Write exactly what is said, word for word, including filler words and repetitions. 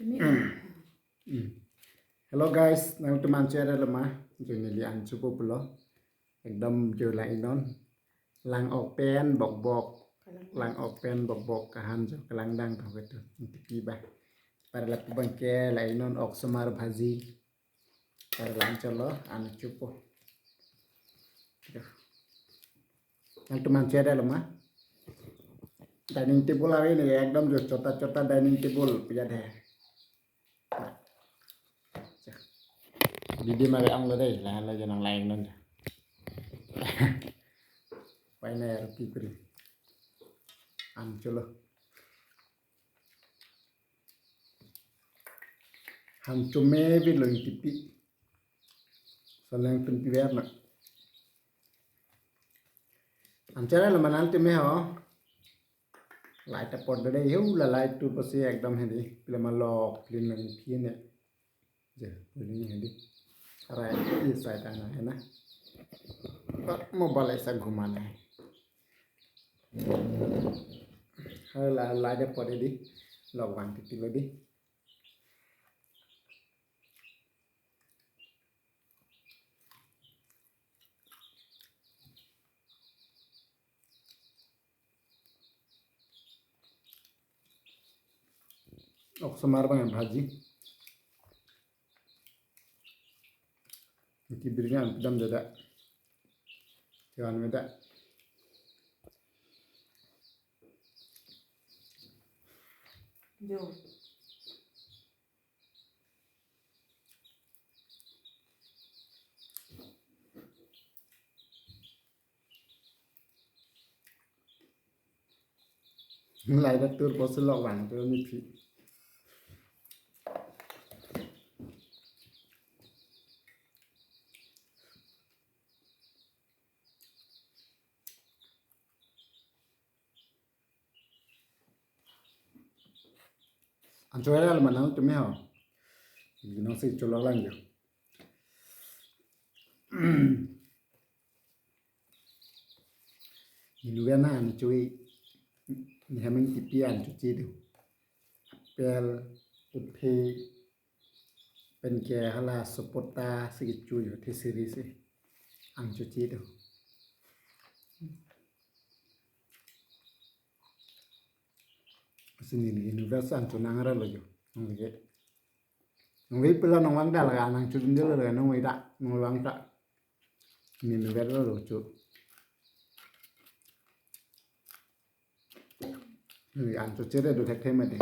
Hmm. Hello guys, nangtum an-chot ra lo ma? Jo neli an-chot po pulo. Ekdom jo la inon. Lang-ok pen bokbok. Lang-ok pen bokbok kahan jo kelang dang tho ketu. Ingtipi ba. Para lapu abangke la inon ok somar bhaji. Para lang cholo an-chot po. Nangtum an-chot ra lo ma? Dining table ave ne ekdom jo chota chota dining table puya de. Didi mare ang lo dei, lahan lo jo nang lain non. Pai na roti kuri. An-chot lo. Han chome bi lo ingtipi. Saleng tumpi ver na. An-chot ra lo ma nangtum he ho. Light apot dei hu la light tu pasi ekdom hedi. Pila ma lok pila nang phi ne. Je, pila hedi. Arai, ye sai ta na he na. Mobile sa ghuma na. Hala light apot dei. Lok vangtiti lo dei. Ok somar abang bhaji. Ki biringan pedam dada. Kian meda. Jo. Lai ta tur ko selok lang tur ni phi. An-chot ra lo ma nangtum he ho. Nang si cholok lang jo. Neli ven an-chot. Neli hem ingtipi an-chot che do. Apple, uphe, penke hala sapota si kecho jo the siri si. An-chot che do. Si neli neli ven an-chot nang ra lo jo. Nang ke. Nang ve pila nang vang da la nang chudun de la nang ve da nang vang ta. Neli neli vet lo lo cho. Neli an-chot che re do thekthe ma de.